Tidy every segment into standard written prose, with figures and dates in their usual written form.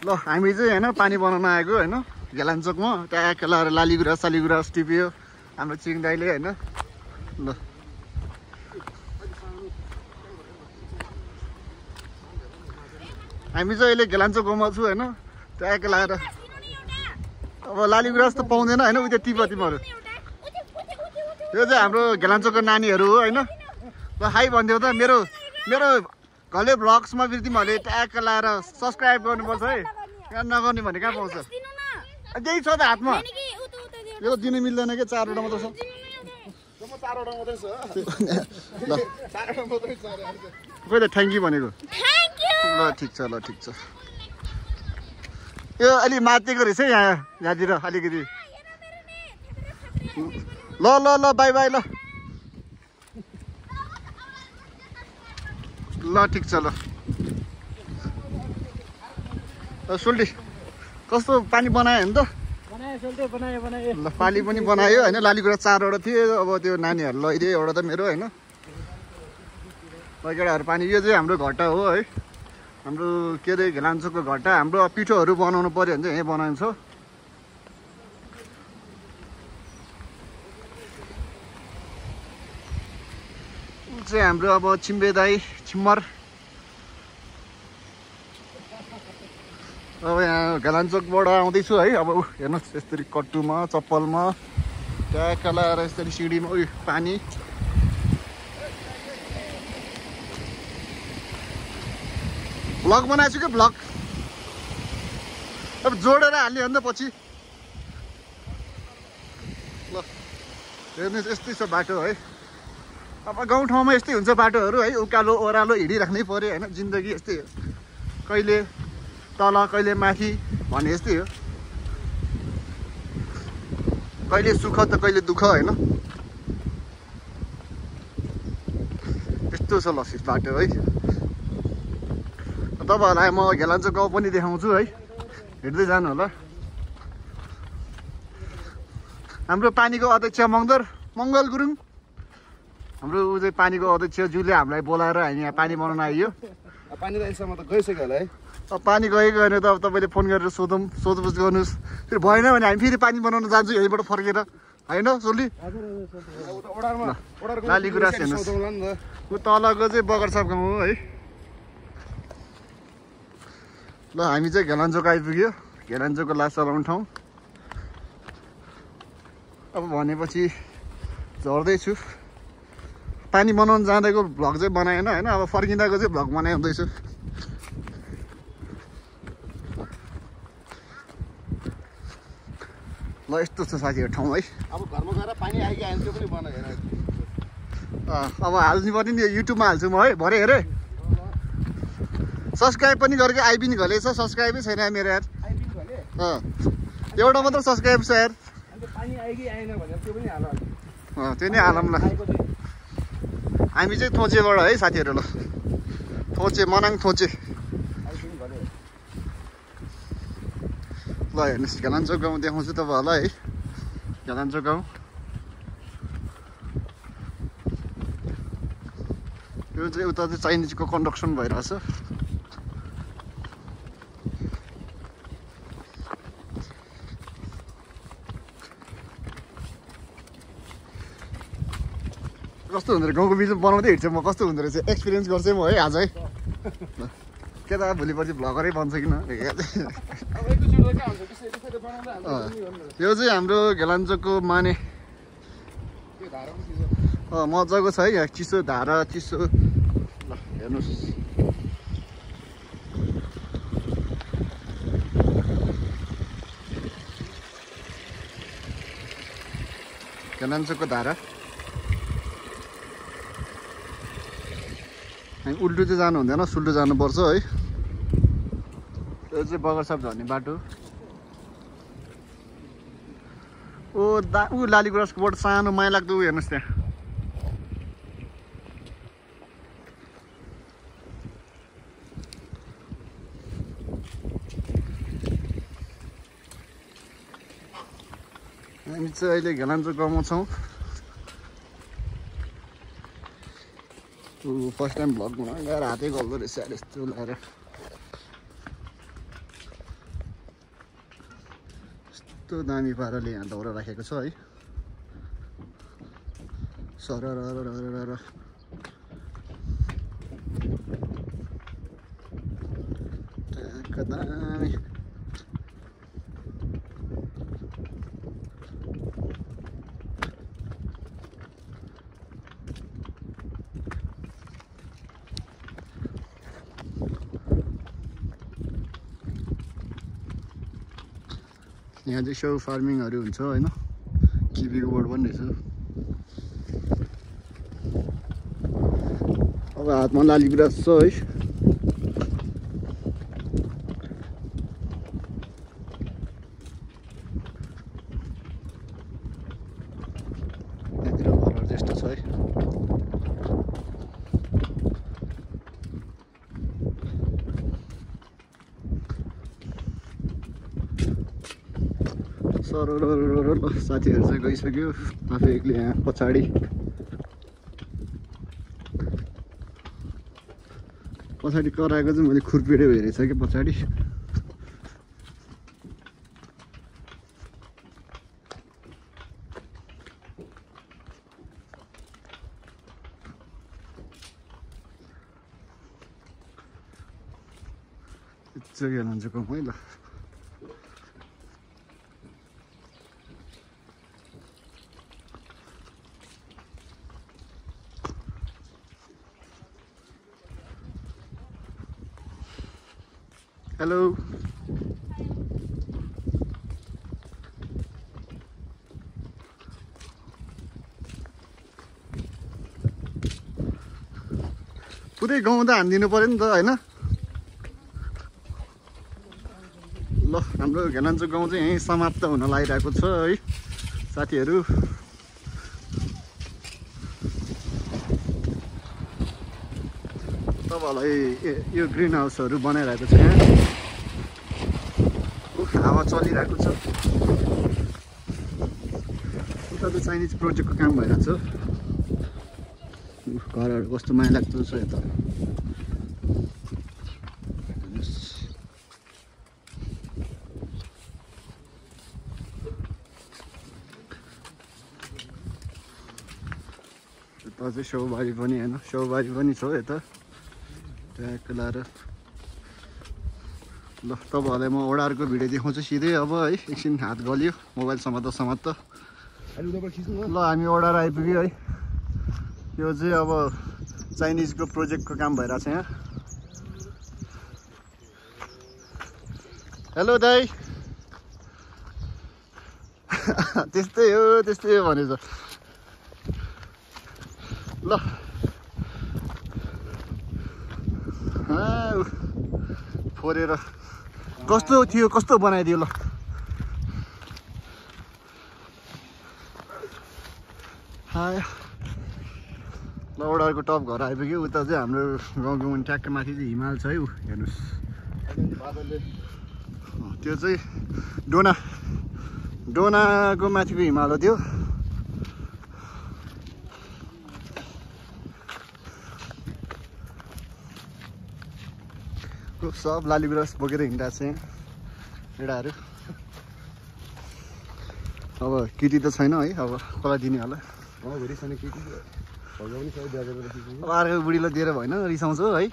ल हामी चाहिँ होइन पानी बनाउन आएको होइन घेलाञ्चोकमा ट्याक्क लाएर लालीगुराँस सालीगुराँस टिप्यो हाम्रो चिङ दाइले होइन। ल हामी चाहिँ अहिले घेलाञ्चोक गाउँमा छु होइन ट्याक्क लाएर। अब लालीगुराँस त पाउँदैन होइन उता टिप तिमीहरू। यो चाहिँ हाम्रो घेलाञ्चोकको नानीहरू हो होइन। ल हाई भनिदेऊ त मेरो मेरो घले ब्लग्समा फेरि तिमीहरूले ट्याक्क लाएर सब्सक्राइब गर्नुपर्छ है। कहाँ नगर्ने भने कहाँ पाउँछ त्यही छ त हातमा। यो दिनु मिल्दैन कि 4वटा मात्रै छ। खोइ त थ्याङ्क यू भनेको। ल ठिक छ ल ठिक छ। यो अलि माथिको रहेछ है यहाँतिर अलिकति। ल ल ल बाई बाई ल ल ठिक छ ल। सोल्टी कस्तो पानी बनायो नि त? ल पानी पनि बनायो होइन। लालीगुराँस 4वटा थियो अब त्यो नानीहरू लैदियो एउटा त मेरो होइन। केटाहरू पानी यो चाहिँ हाम्रो घट्टा हो है। हाम्रो के अरे घेलाञ्चोकको घट्टा। हाम्रो पिठोहरू बनाउनु पऱ्यो भने चाहिँ यहीँ बनाइन्छ। चाहिँ हाम्रो अब छिम्बे दाई छिम्मर। अब यहाँ घेलाञ्चोकबाट आउँदैछु है। अब हेर्नुहोस् यसरी कट्टुमा चप्पलमा ट्याक्क लाएर यसरी सिँढीमा उयो पानी। भ्लग बनाएछु कि भ्लग अब जोडेर हाल्ने हो नि त पछि। ल हेर्नुहोस् यस्तै छ बाटो है। अब गाउँठाउँमा यस्तै हुन्छ बाटोहरू है। उकालो ओह्रालो हिँडिराख्नै पऱ्यो होइन। जिन्दगी यस्तै हो कहिले तल कहिले माथि भने यस्तै हो। कहिले सुख त कहिले दुःख होइन। यस्तो छ लसित बाटो है। तपाईँहरूलाई म घेलाञ्चोक गाउँ पनि देखाउँछु है। हिँड्दै जानु होला। हाम्रो पानीको अध्यक्ष मङ्गल गुरुङ हाम्रो ऊ चाहिँ पानीको अध्यक्षज्यूले हामीलाई बोलाएर हामी यहाँ पानी बनाउन आइयो। पानी त यसमा त गइसक्यो होला है। अब पानी गएको भने त अब तपाईँले फोन गरेर सोधपुछ गर्नुहोस्। फेरि भएन भने हामी फेरि पानी बनाउन जान्छु यहीँबाट फर्केर होइन सोली। लालीगुराँस हेर्नुहोस् ऊ तलको चाहिँ बगरसाप गाउँ हो है। ल हामी चाहिँ घेलाञ्चोक आइपुग्यो। घेलाञ्चोकको लास चलाउने ठाउँ। अब भनेपछि झर्दैछु। पानी बनाउनु जाँदाको भ्लग चाहिँ बनाएन होइन। अब फर्किँदाको चाहिँ भ्लग बनाउँदैछु। ल यस्तो छ साथीहरू ठाउँ है। अब घरमा गएर पानी आइके आयो त्यो पनि बनाएर अब हाल्नु पर्ने नि युट्युबमा हाल्छु म है भरे हेरेँ। सब्सक्राइब पनि गरेको आइबिन घले छ। सब्सक्राइबै छैन मेरो यार। एउटा मात्र सब्सक्राइब छ यार। त्यो नै हालौँ ल। हामी चाहिँ थोचेबाट है साथीहरू। ल थोचे मनाङ थोचे। ल हेर्नुहोस् घेलाञ्चोक गाउँ देखाउँछु तपाईँहरूलाई है। घेलाञ्चोक गाउँ यो चाहिँ उता चाहिँ चाइनिजको कन्स्ट्रक्सन भइरहेछ। कस्तो हुँदो रहेछ गाउँको बिचमा बनाउँदै हिँड्छ म। कस्तो हुँदो रहेछ एक्सपिरियन्स गर्छु म है आज है। के त भोलि पर्सि भ्लगरै बन्छ किन। यो चाहिँ हाम्रो घेलाञ्चोकको माने मजाको छ है। यहाँ चिसो धारा चिसो। ल हेर्नुहोस् घेलाञ्चोकको धारा। हामी उल्टो चाहिँ जानु हुँदैन सुल्टो जानुपर्छ है। यो चाहिँ बगरसाप झर्ने बाटो। ऊ लालीगुराँसकोबाट सानो माया लाग्दो हेर्नुहोस् त्यहाँ। हामी चाहिँ अहिले घेलाञ्चोक गाउँमा छौँ। फर्स्ट टाइम भ्लग बनाएर हातै गल्दो रहेछ यस्तो लगाएर। कस्तो दामी पाराले यहाँ दाउरा राखेको छ है सररररररर ट्याक्क दामी यहाँ चाहिँ स्यौ फार्मिङहरू हुन्छ होइन किबीको बोर्ड पनि रहेछ अब हातमा लाली गुराँस छ है यहाँतिर घरहरू त्यस्तो छ है सरररररर साथीहरू चाहिँ गइसक्यो आफू एक्लै यहाँ पछाडि कराएको चाहिँ मैले खुर्पिँदै हेरेछ कि पछाडि चाहिँ लान्छु कम है ल हेलो पुरै गाउँ त हानिदिनु पर्यो नि त होइन ल हाम्रो घेलान्चोक गाउँ चाहिँ यहीँ समाप्त हुन लागिरहेको छ है साथीहरू तपाईँहरूलाई यो ग्रिन हाउसहरू बनाइरहेको छ यहाँ हावा चलिरहेको छ उता त चाइनिज प्रोजेक्टको काम भइरहेको छ घरहरू कस्तो माया लाग्दो छ यता यता चाहिँ सौबारी पनि होइन सौबारी पनि छ यता ट्याक्क लाएर ल तपाईँहरूलाई म ओडारको भिडियो देखाउँछु सिधै अब है एकछिन हात गल्यो मोबाइल समात्त ल हामी ओडार आइपुग्यो है यो चाहिँ अब चाइनिजको प्रोजेक्टको काम भइरहेछ यहाँ हेलो दाइ त्यस्तै हो भनेछ ल फोरेर कस्तो थियो कस्तो बनाइदियो ल ल ओडारको टप घर आइपुग्यो उता चाहिँ हाम्रो गाउँको मुनि ट्याक्क माथि चाहिँ हिमाल छ है ऊ हेर्नुहोस् त्यो चाहिँ डोनाको माथिको हिमाल हो त्यो सब लाली गुराँस बोकेर हिँडिरहेको छ यहाँ केटाहरू अब केटी त छैन है अब कसलाई दिने होला अब अर्को बुढीलाई दिएर भएन रिसाउँछ है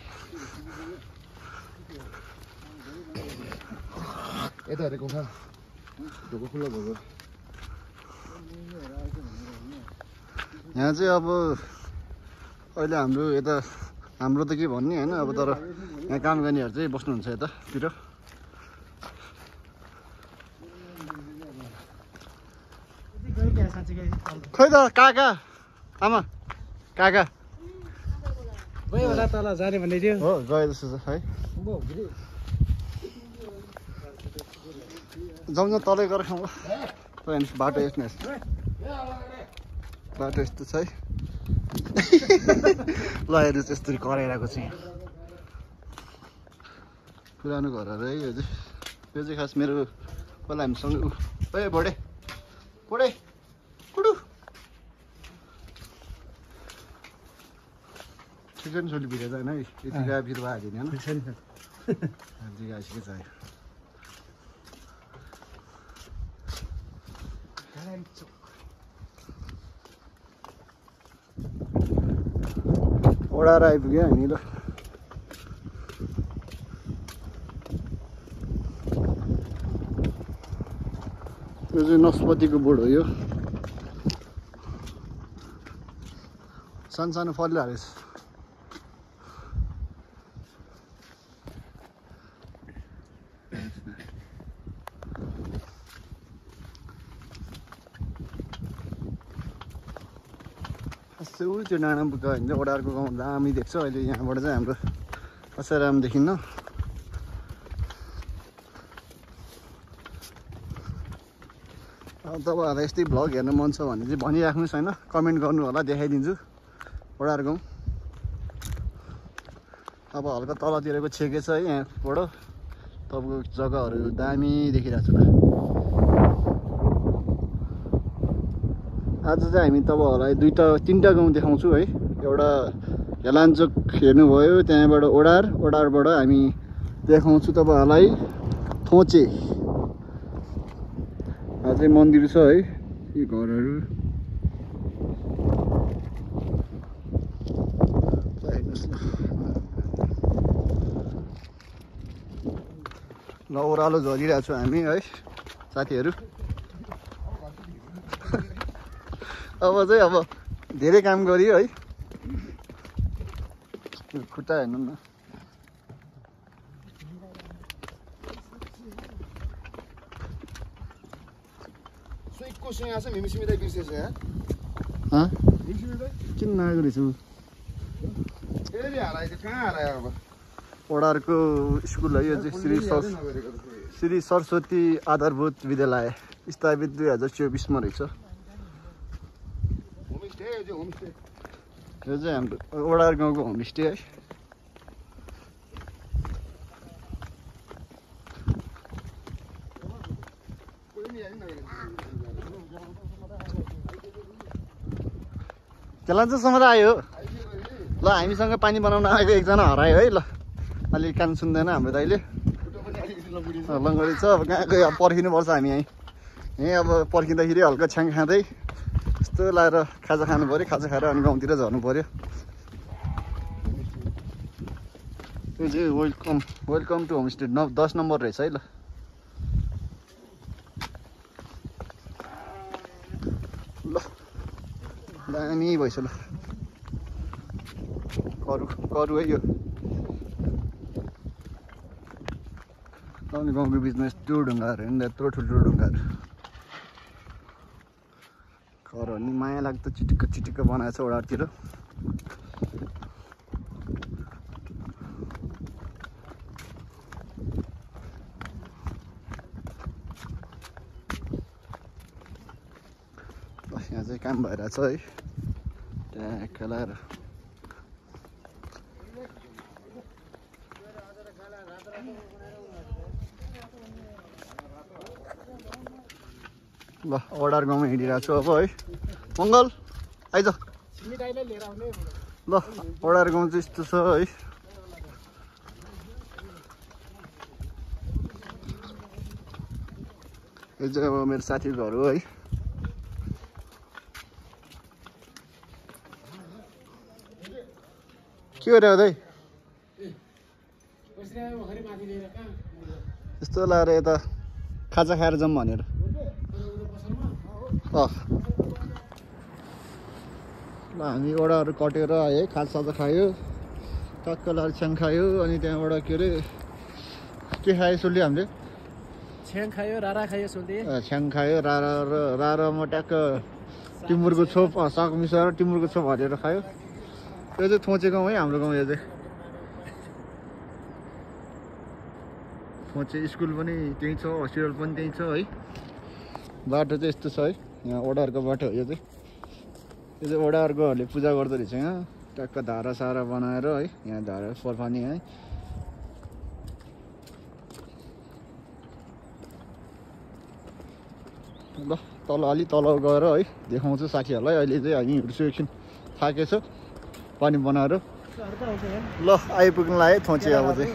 यता हेरेको खा ढोको खुल्ला भएको यहाँ चाहिँ अब अहिले हाम्रो त के भन्ने होइन अब तर यहाँ काम गर्नेहरू चाहिँ बस्नुहुन्छ यतातिर खै त काका आमा काका गयो होला तल जाने भन्दै थियो हो गयो जस्तो छ है जाउँ न तलै गरेर खाउँ ल बाटो यस्तो छ है ल हेर्नु चाहिँ यस्तरी कराइरहेको छ यहाँ पुरानो घरहरू है यो चाहिँ खास मेरो पहिला हामीसँग बढे कुडु चिकन छोली भिडियो जाएन है यति गाई बिरुवा हाल्यो नि होइन गाई के चाहियो ओडार आइपुग्यो हामी ल यो चाहिँ नस्पतिको बोर्ड हो यो सानो फलिरहेको छ त्यो डाँडा पुग्यो होइन ओडारको गाउँ दामी देख्छ अहिले यहाँबाट चाहिँ हाम्रो कसै राम्रो देखिन्न तपाईँहरूलाई यस्तै भ्लग हेर्नु मन छ भने चाहिँ भनिराख्नुहोस् होइन कमेन्ट गर्नु होला देखाइदिन्छु ओडार गाउँ अब हल्का तलतिरको छेके छ है यहाँबाट तपाईँको जग्गाहरू दामी देखिरहेको छ आज चाहिँ हामी तपाईँहरूलाई तिनवटा गाउँ देखाउँछु है एउटा हेलाञ्चोक हेर्नुभयो त्यहाँबाट ओडारबाट हामी देखाउँछु तपाईँहरूलाई थोचे अझै मन्दिर छ है यी घरहरू ल ओह्रालो झरिरहेको छु हामी है साथीहरू अब धेरै काम गरियो है खुट्टा हेर्नु न किन नआएको रहेछु ओडारको स्कुल है यो चाहिँ श्री सरस्वती आधारभूत विद्यालय स्थापित 2024 मा रहेछ यो चाहिँ हाम्रो ओडार गाउँको होमस्टे है केलाञ्चोकसम्म आयो ल हामीसँग पानी बनाउन आएको एकजना हरायो है ल अलिक कान सुन्दैन हाम्रो दाइले लङ्गडी छ अब कहाँ गयो पर्खिनुपर्छ हामी यहीँ अब पर्खिँदाखेरि हल्का छ्याङ खाँदै यस्तो लाएर खाजा खानु पऱ्यो खाजा खाएर अनि गाउँतिर झर्नु पऱ्यो यो चाहिँ वेलकम टु होमस्टे 10 नम्बर रहेछ है ल दामी भएछ ल करु है यो आउने गाउँको बिचमा यस्तो ढुङ्गाहरू होइन यत्रो ठुल्ठुलो ढुङ्गाहरू घरहरू नि माया लाग्दो चिटिक्क बनाएको छ ओडारतिर यहाँ चाहिँ काम भइरहेछ है त्यहाँ खेलाएर ल ओडार गाउँमा हिँडिरहेको छु अब है मङ्गल आइज ल ओडार गाउँ चाहिँ यस्तो छ है यो चाहिँ अब मेरो साथीको घर हो है के गर्यो दाइ यस्तो लाएर यता खाजा खाएर जाऊँ भनेर ल हामी ओडाहरू कटेर आयो खाजा खायो टक्क लाएर छ्याङ खायो अनि त्यहाँबाट के अरे के खायो सोल्टी हामीले छ्याङ खायो रारा खायो सोल्टी छ्याङ खायो रारामा ट्याक्क टिमुरको छोप साग मिसाएर टिमुरको छोप हालेर खायो यो चाहिँ थोचे गाउँ है हाम्रो गाउँ यो चाहिँ थोचे स्कुल पनि त्यहीँ छ हस्पिटल पनि त्यहीँ छ है बाटो चाहिँ यस्तो छ है यहाँ ओडारको बाटो हो यो चाहिँ ओडारकोहरूले पूजा गर्दो रहेछ यहाँ ट्याक्क धारा सारा बनाएर है यहाँ धारा फर्फानी है ल अलि तल गएर है देखाउँछु साथीहरूलाई अहिले चाहिँ हामी हिँड्छु एकछिन थाकेछ पानी बनाएर ल आइपुग्नु लाग्यो थोचे अब चाहिँ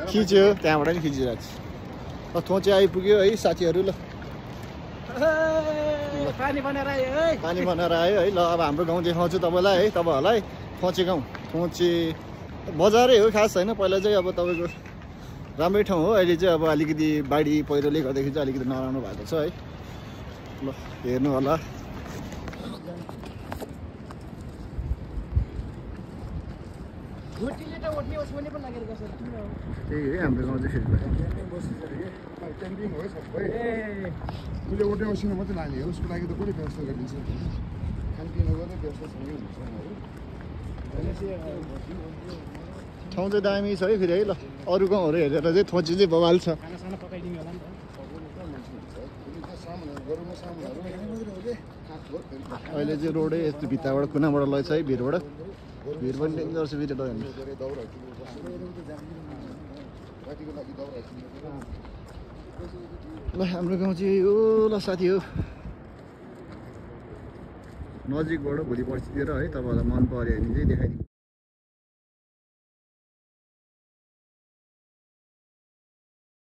खिच्यो त्यहाँबाट नि खिचिरहेको छ थोचे आइपुग्यो है साथीहरू ल पानी बनाएर आयो है पानी बनाएर आयो है ल अब हाम्रो गाउँ देखाउँछु तपाईँलाई है तपाईँहरूलाई थोचे गाउँ थोचे बजारै हो खास होइन पहिला चाहिँ अब तपाईँको राम्रै ठाउँ हो अहिले चाहिँ अब अलिकति बाढी पहिरोले गर्दाखेरि चाहिँ अलिकति नराम्रो भएको छ है ल हेर्नु होला घुटीले त ओट्ने ओस्मने पनि लागेर गर्छ त्यही है हाम्रो गाउँ चाहिँ फेरि क्याम्पिङ हो सबै उसले ओटे औसिन मात्रै लाने हो उसको लागि त कसले व्यवस्था गरिदिन्छ खानपिन गर्ने व्यवस्था सँगै हुन्छ ठाउँ चाहिँ दामी छ है फेरि है ल अरू गाउँहरू हेरेर चाहिँ थोचे चाहिँ बवाल छ खानासाना पकाइदिने होला नि त अहिले चाहिँ रोडै यस्तो भित्ताबाट कुनाबाट लैछ है भिरबाट भिर पनि डेन्जर छ भित्र हेर्नु ल हाम्रो गाउँ चाहिँ यो ल साथी हो नजिकबाट भोलि पर्सितिर है तपाईँहरूलाई मन पऱ्यो भने चाहिँ देखाइदिनु